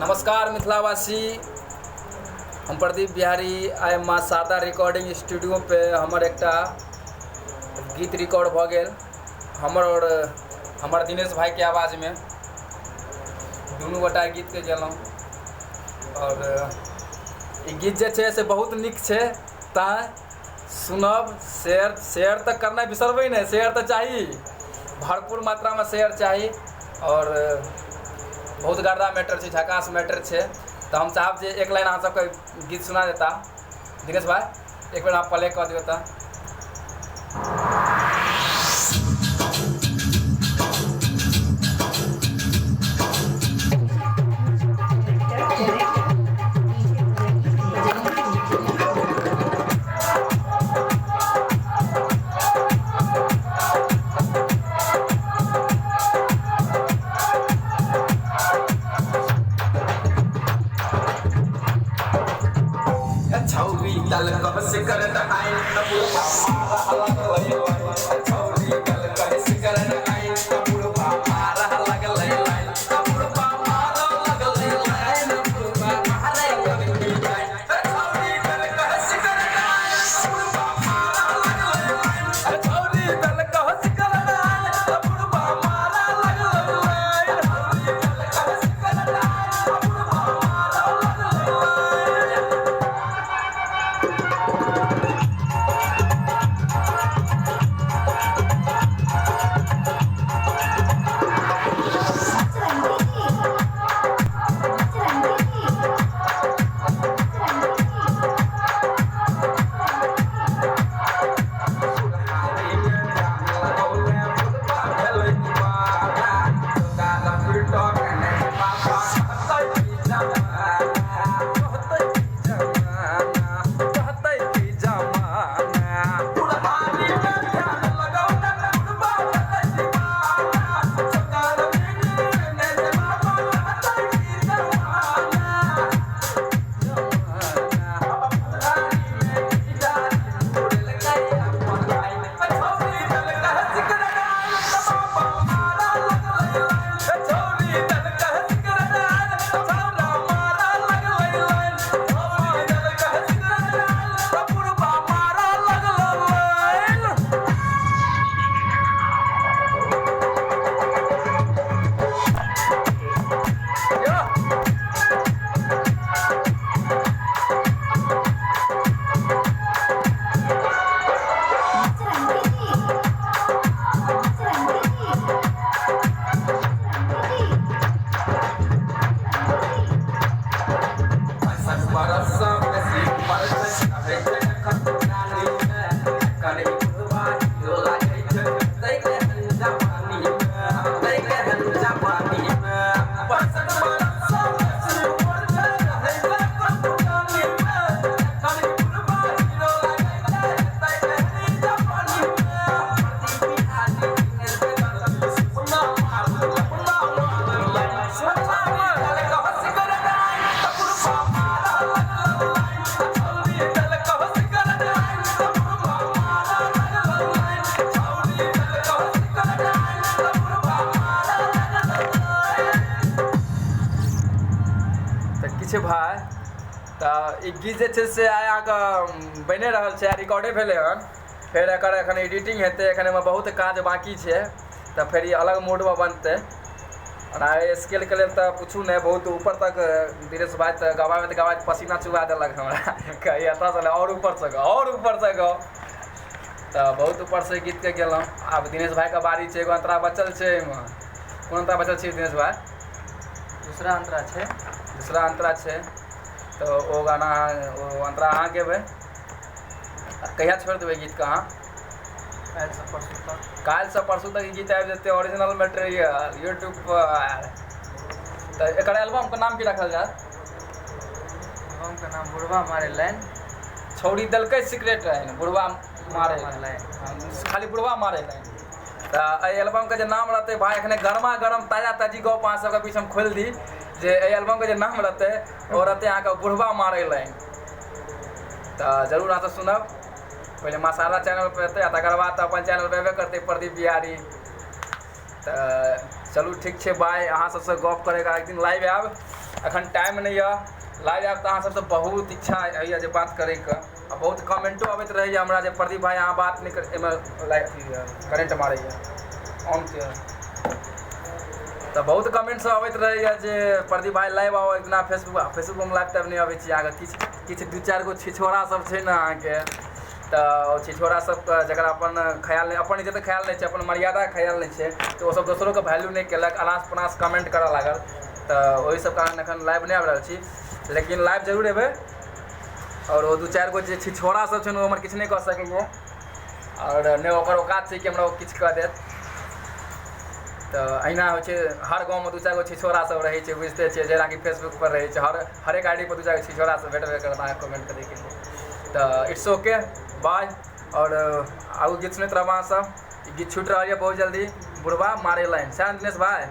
नमस्कार मिथिलावासी, हम प्रदीप बिहारी। आइ माँ शारदा रिकॉर्डिंग स्टूडियो पे हमर एकटा गीत रिकॉर्ड भऽ गेल, हमर आओर हमर दिनेश भाइके आवाजमे दुनू गोटा गीतके गेलहुँ। आओर ई गीत जे छै से बहुत नीक छै, तैँ सुनब, शेयर शेयर तऽ करनाइ बिसरबै नहि। शेयर तऽ चाही, भरपूर मात्रामे शेयर चाही। आओर बहुत गर्दा मैटर छै, झकास मैटर छै। तऽ हम चाहब जे एक लाइन अहाँ सबके गीत सुना देता। दिनेश भाई, एक बेर अहाँ प्ले कऽ दियौ तऽ। छौरी दल कह से करत आइन, बुढ़बा मारा लगलै लाइन। छौरी दल कह से करत आइन, बुढ़बा मारा लगलै लाइन। बुढ़बा मारा लगलै लाइन, बुढ़बा मारे लगलै लाइन। छौरी दल कह से करत आइन, बुढ़बा मारा लगलै लाइन। छौरी दल कह से करत आइन, बुढ़बा मारा लगलै लाइन। छौरी दल कह से करत आइन, बुढ़बा मारा लगलै लाइन। तऽ किछु भाय, तऽ ई गीत जे छै से आइ अहाँके बनि रहल छै, रिकॉर्डे भेलै हन। फेर एकर एखन एडिटिंग हेतै, एखन एहिमे बहुत काज बाँकी छै, तऽ फेर ई अलग मोडमे बनतै। और आइ स्केलके लेल तऽ पूछू नहि, बहुत ऊपर तक दिनेश भाइ तऽ गबाबैत गबाबैत पसीना चुआ देलक हमरा। कही एतऽसँ नहि, आओर ऊपरसँ गाउ, आओर ऊपरसँ गाउ। तऽ बहुत ऊपरसँ गीतके गेलहुँ। आब दिनेश भाइके बारी छै, एगो अंतरा बचल छै एहिमे। कोन अंतरा बचल छै दिनेश भाइ? दूसरा अंतरा छै। दूसरा अंतरा छै, तऽ ओ गाना, ओ अंतरा अहाँ गेबै। आ कहिया छोड़ि देबै गीतके अहाँ? काल्हिसँ परसू तक। काल्हिसँ परसू तक ई गीत आबि जेतै, ओरिजिनल मटेरियल यूट्यूब पर। तऽ एकर एल्बमके नाम की राखल जायत? एल्बमके नाम बुढ़वा मारे लाइन। छौड़ी देलकै सिगरेट लाइन, बुढ़वा मारे लाइन। खाली बुढ़वा मारे लाइन। तऽ एहि एल्बमके जे नाम रहतै भाय, एखने गरमा गरम ताजा ताजी गप अहाँ सबके बीच हम खोलि दी जे एहि एल्बमके जे नाम रहतै ओ रहतै अहाँके बुढ़वा मारे लाइन। तऽ जरूर अहाँ सब सुनब। पहिले माँ शारदा चैनल पर एतै आ तकर बाद तऽ अपन चैनल पर एबे करतै प्रदीप बिहारी। तऽ चलू ठीक छै, बाय। अहाँ सबसँ गप करैके एक दिन लाइव आयब। अखन टाइम नहि यऽ। लाइव आयब तऽ अहाँ सबसँ बहुत इच्छा होइए जे बात करैके, आ बहुत कमेंटो अबैत रहैए हमरा जे प्रदीप भाई अहाँ बात नहि कर, एहिमे लाइट करेंट मारैए ऑन के। तऽ बहुत कमेंट सब अबैत रहैए जे प्रदीप भाई लाइव आउ एक दिना फेसबुक, फेसबुकमे लाइव ताइव नहि अबै छी अहाँके। किछु किछु दू चारि गो छिछोरा सब छै ने अहाँके, तऽ ओ छिछोरा सबके जकरा अपन ख्याल नहि, अपन इज्जतके ख्याल नहि छै, अपन मर्यादाके ख्याल नहि छै, तऽ ओसब दोसरोके वैल्यू नहि केलक, अनास पनास कमेंट करऽ लागल। तऽ ओहि सब कारण एखन लाइव नहि आबि रहल छी, लेकिन लाइव जरूर एबै। आओर ओ दू चारि गो जे छिछोरा सब छै ने, ओ हमर किछु नहि कऽ सकैए, आओर नहि ओकर औकात छै कि हमरा ओ किछु कऽ देत। तऽ अहिना होइ छै हर गाँवमे दू चारि गो छिछोरा सब रहै छै, बुझिते छियै, जेनाकि फेसबुक पर रहै छै, हरेक I D पर दू चारि गो छिछोरा सब भेटबे करत अहाँके कमेंट करैके लिए। तऽ it's okay, by. आओर आगू गीत सुनैत रहब अहाँ सब। ई गीत छूटि रहल यऽ बहुत जल्दी, बुढ़बा मारे लाइन, सएह ने दिनेश भाई?